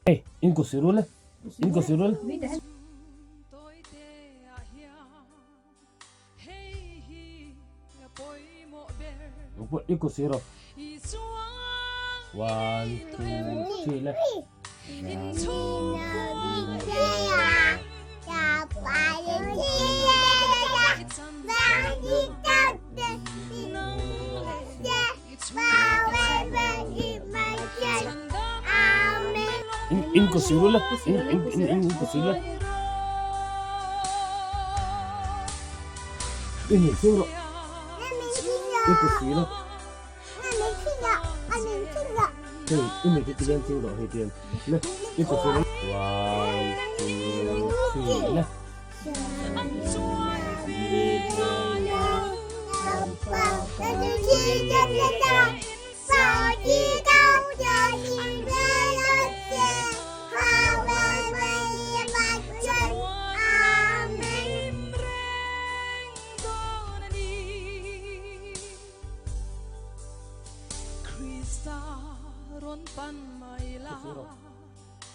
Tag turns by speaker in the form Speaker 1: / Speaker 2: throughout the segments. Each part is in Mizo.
Speaker 1: Hey, in ko sirul le. In ko sirul. In ko siro. One, two, three le. In ko siru le. In in in in ko siru le. In ni siru. In ko siru le. Hey, in ni ti tian siru hei tian. Le, in ko siru. One, two, three, le.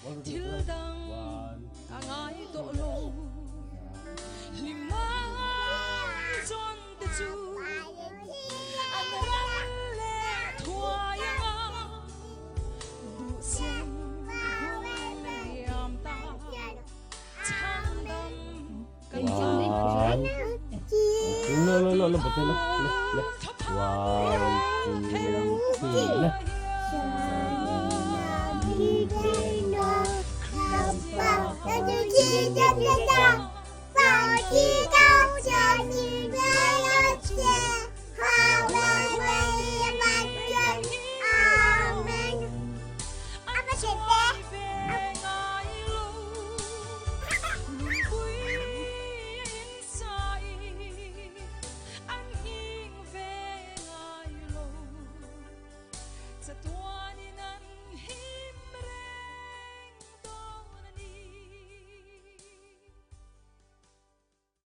Speaker 1: One. Lo lo lo lo betul lo. Le le. One, two, three, le.